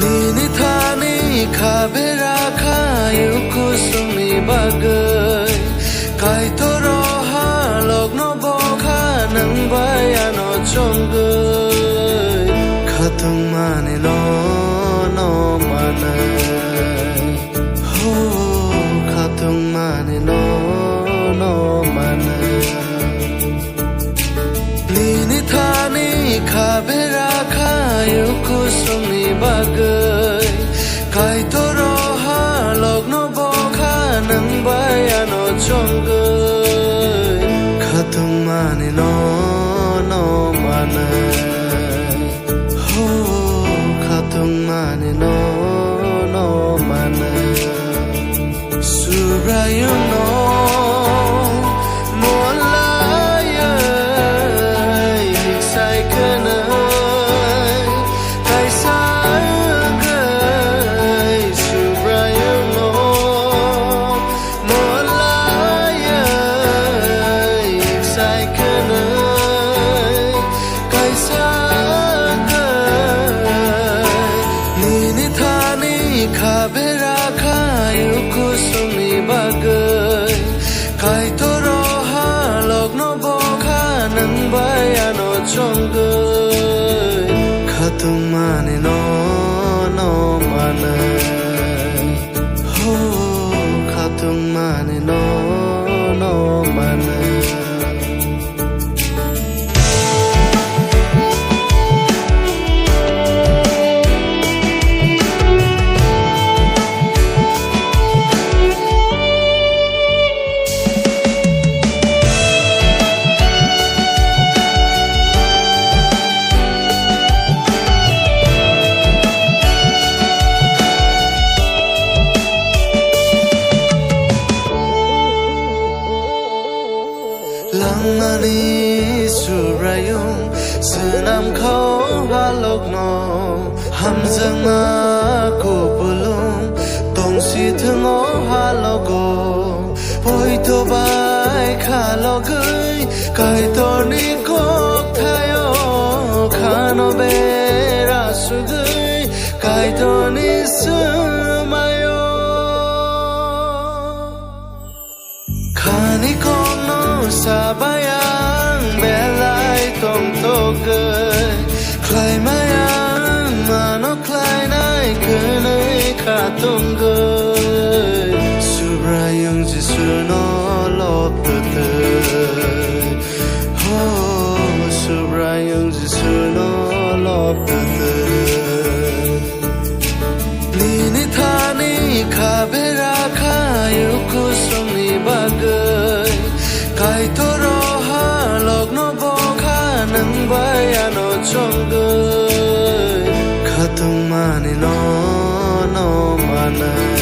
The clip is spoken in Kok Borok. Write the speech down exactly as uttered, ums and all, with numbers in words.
Nini thani kha bera khayu kusungni bagwi. Kaitor o halokno bo kha nwng bai ano chongwi. Khatung mani no, no manwi. Ho, khatung mani no, no manwi. Nini thani kha bera khayu kusungni bagwi. Kaitor o halokno bo kha nwng bai ano chongwi. Khatung mani no, no manwi. Ho, khatung mani no, no manwi. Subraiyungno molai sai kwnwi kaisa wngwi Subraiyungno molai sai kwnwi kaisa wngwi nini thani kha bera khayu kusungni bagwi. Kaitor o halokno bo kha nwng bai ano chongwi. Khatung mani no, no manwi. Ho, khatung mani no, no manwi. Langmani Subraiyung swnam kha o halokno, hamjakma kupulung tongsi thung o halogo. Poito bai khalogwi Kaitorni kokthaio khano bera sugwi Kaitorni swmaio. Khani kokno sabai ang belai tongtokgwi, khlaimai ang mano khlainai kwnwi kha tongwi. Subraiyung Jisuno lobtwtwi, ho, Subraiyung Jisuno lobtwtwi. Nini thani kha bera khayu kusungni bagwi. Kaitor o halokno bo kha nwng bai ano chongwi. Khatung mani no, no manwi.